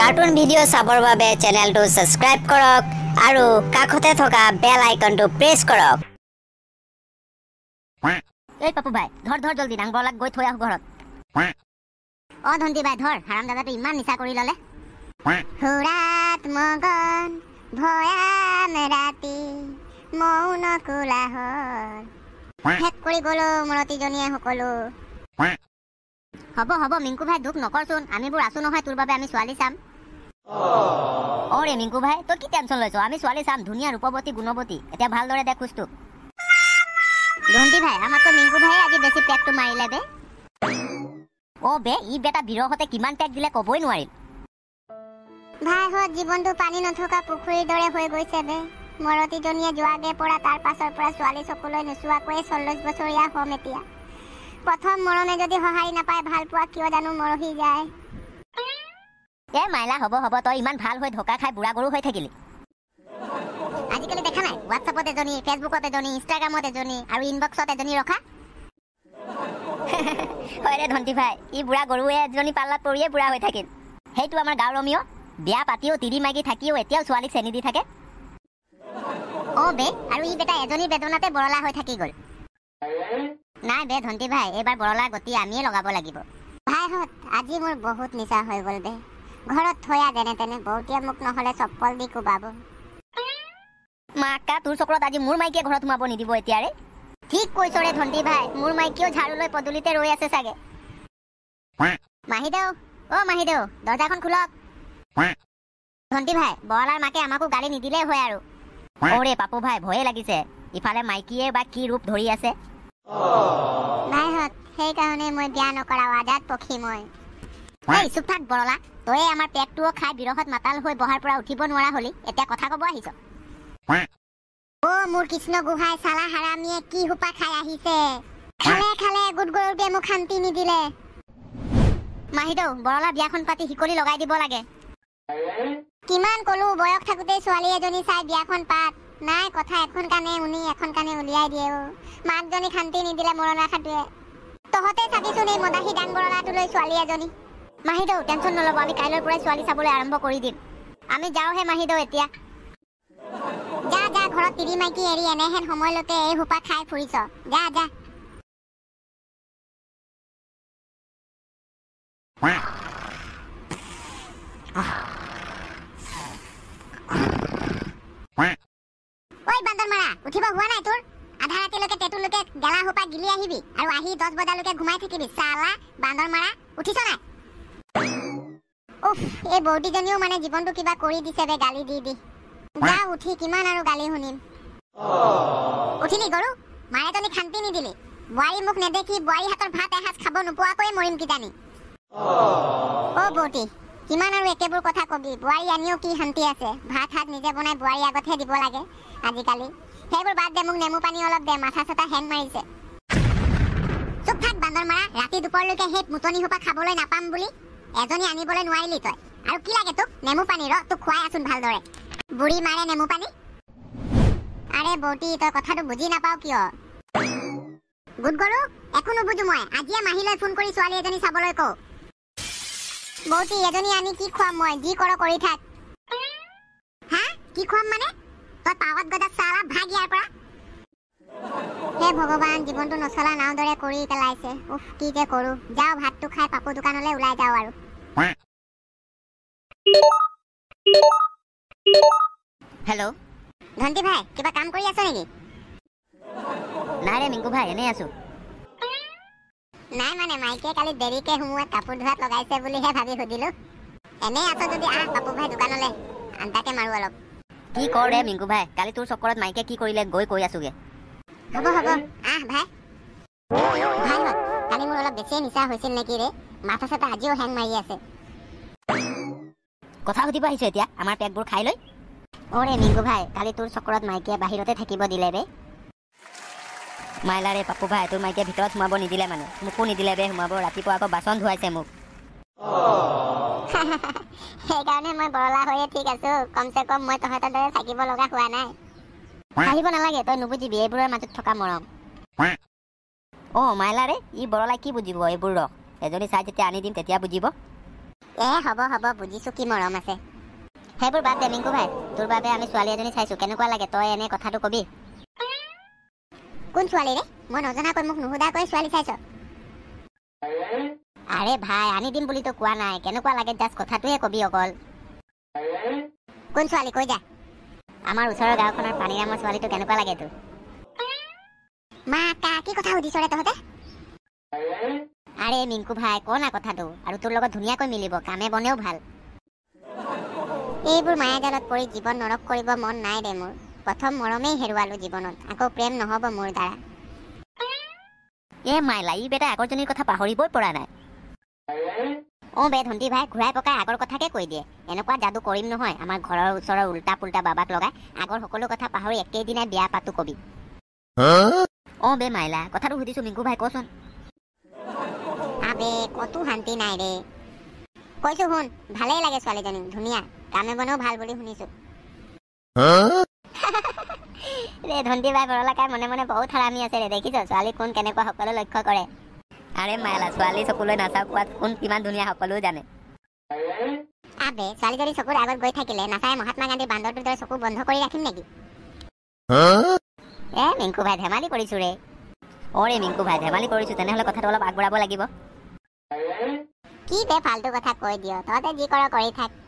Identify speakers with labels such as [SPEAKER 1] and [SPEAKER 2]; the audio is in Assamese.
[SPEAKER 1] কাৰ্টুন ভিডিঅ' চাবৰ বাবে চেনেলটো ছাবস্ক্ৰাইব কৰক আৰু কাষতে থকা বেল আইকনটো প্ৰেছ কৰক।
[SPEAKER 2] এই পাপু ভাই, ধৰ ধৰ জলদি, ডাঙবৰলাক গৈ থৈ আহো ঘৰত। অ ধন্তি ভাই ধৰ, হাৰাম দাদাটো ইমান নিচা কৰি ল'লে।
[SPEAKER 3] সুৰাত মগন ভয়ান ৰাতি মৌন কোলাহল, শেষ কৰি গ'লো মৰতীজনীয়ে সকলো।
[SPEAKER 2] হ'ব হ'ব মিংকু ভাই, দুখ নকৰচোন, আমিবোৰ আছো নহয় তোৰ বাবে, আমি ছোৱালী চাম। অ ৰে মিংকু ভাই, তই কি টেনচন লৈছ, আমি ছোৱালী চাম, ধুনীয়া ৰূপৱতী গুণৱতী। এতিয়া ভালদৰে দে খোজটো।
[SPEAKER 3] ধন্তি ভাই, আমাৰতো মিংকু ভাই আজি বেছি পেকটো মাৰিলে বে।
[SPEAKER 2] অ বে, ই বেটা বিৰহতে কিমান পেক দিলে ক'বই নোৱাৰিল।
[SPEAKER 3] ভাইহঁত, জীৱনটো পানী নথকা পুখুৰীৰ দৰে হৈ গৈছে বে। মৰতীজনীয়ে যোৱাগে পৰা তাৰ পাছৰ পৰা ছোৱালী চকুলৈ নোচোৱাকৈয়ে 40 বছৰীয়া হ'ম এতিয়া। প্ৰথম মৰমে যদি সঁহাৰি নাপায়, ভাল পোৱা কিয় জানো মৰহি যায়।
[SPEAKER 2] এ মাইলা, হ'ব হ'ব, তই ইমান ভাল হৈ ধোকা খাই বুঢ়া গৰু হৈ থাকিলি।
[SPEAKER 3] আজিকালি দেখা নাই, হোৱাটছএপত এজনী, ফেচবুকত এজনী, ইনষ্টাগ্ৰামত এজনী আৰু ইনবক্সত এজনী ৰখা।
[SPEAKER 2] হয় ৰে ধন্তি ভাই, ই বুঢ়া গৰুৱে এজনী পাল্লাত পৰিয়ে বুঢ়া হৈ থাকিল। সেইটো আমাৰ গাঁৱৰ ৰমিও, বিয়া পাতিও তিৰি মাইকী থাকিও এতিয়াও ছোৱালীক চেনি দি থাকে।
[SPEAKER 3] অ বে, আৰু ই বেটা এজনী বেদনাতে বৰলা হৈ থাকি গ'ল।
[SPEAKER 2] নাই বে ধন্তি ভাই, এইবাৰ বৰলাৰ গতি আমিয়ে লগাব লাগিব।
[SPEAKER 3] ভাইহঁত, আজি মোৰ বহুত নিচা হৈ গ'ল বে। ঘৰত থৈয়া যেনে তেনে, বৌতিয়ে মোক নহ'লে চপ্পল দি কোবাব।
[SPEAKER 2] মাকা, তোৰ চক্ৰত আজি মোৰ মাইকীয়ে ঘৰত সোমাব নিদিব এতিয়াৰে।
[SPEAKER 3] ঠিক কৈছ ৰে ধন্তি ভাই, মোৰ মাইকীয়েও ঝাড়ু লৈ পদূলিতে ৰৈ আছে চাগে। মাহীদেউ, অ মাহীদেউ, দৰ্জাখন খোলক।
[SPEAKER 2] ধন্তি ভাই, বৰলাৰ মাকে আমাকো গালি নিদিলেই হয় আৰু। অৰে পাপু ভাই, ভয়ে লাগিছে, ইফালে মাইকীয়ে বা কি ৰূপ ধৰি আছে।
[SPEAKER 3] ভাইহঁত, সেইকাৰণে মই বিয়া নকৰাও, আজাদ পক্ষী মই।
[SPEAKER 2] এই চুপ থাক বৰলা, তয়ে আমাৰ পেকটোও খাই বিৰহত মাতাল হৈ বহাৰ পৰা উঠিব নোৱাৰা হলি, এতিয়া কথা ক'ব আহিছ।
[SPEAKER 3] অ মোৰ কৃষ্ণ গোহাঁই, চালা হাৰামীয়ে কি সোপা খাই আহিছে। খালে খালে গোট গৰুটোৱে মোক শান্তি নিদিলে।
[SPEAKER 2] মাহীদেউ, বৰলা বিয়াখন পাতি শিকলি লগাই দিব লাগে।
[SPEAKER 3] কিমান কলো বয়স থাকোঁতে ছোৱালী এজনী চাই বিয়াখন পাত, নাই কথা এখন কাণে উনি এখন কাণে উলিয়াই দিয়ে। মাকজনী শান্তি নিদিলে মৰণা খাটোৱে। তহঁতে চাবিচোন এই মদাহী ডাং বৰলাটোলৈ ছোৱালী এজনী।
[SPEAKER 2] মাহীদেউ টেনচন নল'ব, আমি কাইলৈৰ পৰাই ছোৱালী চাবলৈ আৰম্ভ কৰি দিম। আমি যাওঁহে মাহীদেউ এতিয়া।
[SPEAKER 3] যা যা, ঘৰত তিৰি মাইকী এৰি এনেহেন সময়লৈকে এই সোপা খাই ফুৰিছ, যা যা। ঐ বান্দৰ মাৰা, উঠিব হোৱা নাই তোৰ? আধা ৰাতিলৈকে টেটুলৈকে গেলা সোপা গিলি আহিবি আৰু আহি 10 বজালৈকে ঘুমাই থাকিবি। চালা বান্দৰ মাৰা, উঠিছ নাই? উফ, এই বৌতিজনীও মানে জীৱনটো কিবা কৰি দিছে বে, গালি দি দি। যা উঠি, কিমান আৰু গালি শুনিম। উঠিলি গৰু, মাৰেজনী শান্তি নিদিলি। বোৱাৰী মোক নেদেখি বোৱাৰী হাতৰ ভাত এসাঁজ খাব নোপোৱাকৈয়ে মৰিম কিজানি। অ বৌতি, কিমান আৰু একেবোৰ কথা কবি, বোৱাৰী আনিও কি শান্তি আছে, ভাত হাত নিজে বনাই বোৱাৰী আগতহে দিব লাগে আজিকালি। সেইবোৰ বাদ দে, মোক নেমু পানী অলপ দে, মাথা চাথা হেং মাৰিছে। চুপ থাক বান্দৰ মাৰা, ৰাতি দুপৰলৈকে সেই মুতনি সোপা খাবলৈ নাপাম বুলি এজনী আনিবলৈ নোৱাৰিলি তই। আৰু কি লাগে তোক নেমু পানী? ৰ তোক খুৱাই আছোন ভালদৰে। বুঢ়ী মাৰে নেমু পানী। আৰে বৌতি, তই কথাটো বুজি নাপাও কিয়? গোট গৰু, একো নুবুজো মই। আজিয়ে মাহীলৈ ফোন কৰি ছোৱালী এজনী চাবলৈ কওঁ। বৌতি, এজনী আনি কি খুৱাম মই? যি কৰ কৰি থাক। হা, কি খুৱাম মানে? তই পাৱত গজা চালা, ভাগ ইয়াৰ পৰা। হে ভগৱান, জীৱনটো নচলা নাও দৰে কৰি পেলাইছে। উফ, কি যে কৰো। যাওঁ ভাতটো খাই পাপু দোকানলৈ ওলাই যাওঁ আৰু।
[SPEAKER 2] হেল্ল'
[SPEAKER 3] ধন্তি ভাই, কিবা কাম কৰি আছ নেকি?
[SPEAKER 2] নাই ৰে মিংকু ভাই, এনেই আছো।
[SPEAKER 3] নাই মানে মাইকীয়ে কালি দেৰিকে সোমোৱাত কাপোৰ ধোৱাত লগাইছে বুলিহে ভাবি সুধিলো। এনেই আছ যদি আহ পাপু ভাই দোকানলৈ, আন্তাকে মাৰো অলপ।
[SPEAKER 2] কি কৰ ৰে মিংকু ভাই, কালি তোৰ চক্কৰত মাইকীয়ে কি কৰিলে গৈ কৈ আছোগে।
[SPEAKER 3] হ'ব হ'ব, আহ ভাই। ভাইহঁত, কালি মোৰ অলপ বেছিয়ে নিচা হৈছিল নেকি ৰে, মাথা চাথা আজিও হেং মাৰি আছে।
[SPEAKER 2] কথা সুধিব আহিছো এতিয়া, আমাৰ পেকবোৰ খাই লৈ। অ ৰে মিংকু ভাই, কালি তোৰ চক্কৰত মাইকীয়ে বাহিৰতে থাকিব দিলে বে। মাইলা ৰে পাপু ভাই, তোৰ মাইকীয়ে ভিতৰত সোমাব নিদিলে মানে, মোকো নিদিলে বে সোমাব। ৰাতিপুৱা আকৌ বাচন ধুৱাইছে মোক।
[SPEAKER 3] সেইকাৰণে মই বৰলা হৈয়ে ঠিক আছো, কমচে কম মই তহঁতৰ দৰে থাকিব লগা হোৱা নাই।
[SPEAKER 2] আহিব নালাগে, তই নুবুজিবি এইবোৰৰ মাজত থকা মৰম। অ মাইলা ৰে, ই বৰলাই কি বুজিব এইবোৰ ৰস, এজনী চাই যেতিয়া আনি দিম তেতিয়া বুজিব।
[SPEAKER 3] এ হ'ব হ'ব, বুজিছো কি মৰম আছে।
[SPEAKER 2] সেইবোৰ বাদ দে মিংকু ভাই, তোৰ বাবে আমি ছোৱালী এজনী চাইছো, কেনেকুৱা লাগে তই এনে কথাটো কবি।
[SPEAKER 3] কোন ছোৱালী ৰে? মই নজনাকৈ মোক নুসুধাকৈ ছোৱালী চাইছ?
[SPEAKER 2] আৰে ভাই, আনি দিম বুলিতো কোৱা নাই, কেনেকুৱা লাগে জাষ্ট কথাটোহে কবি অকল।
[SPEAKER 3] কোন ছোৱালী কৈ যা।
[SPEAKER 2] আমাৰ ওচৰৰ গাঁওখনৰ পানীৰামৰ ছোৱালীটো কেনেকুৱা লাগে তোৰ?
[SPEAKER 3] মা কা, কি কথা সুধিছ ৰে তহঁতে?
[SPEAKER 2] আৰে মিংকু ভাই, ক না কথাটো, আৰু তোৰ লগত ধুনীয়াকৈ মিলিব, কামে বনেও ভাল।
[SPEAKER 3] এইবোৰ মায়াজালত পৰি জীৱন নৰক কৰিব মন নাই ৰে মোৰ। প্ৰথম মৰমেই হেৰুৱালো জীৱনত, আকৌ প্ৰেম নহ'ব মোৰ দ্বাৰা।
[SPEAKER 2] এ মাইলা, ই বেটা আগৰজনীৰ কথা পাহৰিবই পৰা নাই। অ বে ধন্টি ভাই, ঘূৰাই পকাই আগৰ কথাকে কৈ দিয়ে। এনেকুৱা যাদু কৰিম নহয়, আমাৰ ঘৰৰ ওচৰৰ উল্টা পুল্টা বাবাক লগাই আগৰ সকলো কথা পাহৰি একেদিনাই বিয়া পাতো কবি। অ বে মাইলা, কথাটো সুধিছো মিংকু ভাই, কচোন।
[SPEAKER 3] আবে কতো শান্তি নাই ৰে। কৈছো শুন, ভালেই লাগে ছোৱালীজনী, ধুনীয়া, কামে বনেও ভাল বুলি শুনিছো।
[SPEAKER 2] ৰে ধন্টি ভাই, বৰলাকাই মনে মনে বহুত হাৰামি আছে ৰে, দেখিছ ছোৱালী কোন কেনেকুৱা সকলো লক্ষ্য কৰে। আৰে মাইলা, ছোৱালী চকুলৈ নাচাও কোৱাত কোন কিমান ধুনীয়া সকলো জানে।
[SPEAKER 3] আবে ছোৱালীজনী চকুৰ আগত গৈ থাকিলে নাচাই মহাত্মা গান্ধীৰ বান্দৰটোৰ দৰে চকু বন্ধ কৰি ৰাখিম নেকি?
[SPEAKER 2] এ মিংকু ভাই, ধেমালি কৰিছো ৰে। অ ৰে মিংকু ভাই, ধেমালি কৰিছো, তেনেহ'লে কথাটো অলপ আগবঢ়াব লাগিব।
[SPEAKER 3] কি বে ফাল্টু কথা কৈ দিয়, তহঁতে যি কৰ কৰি থাক।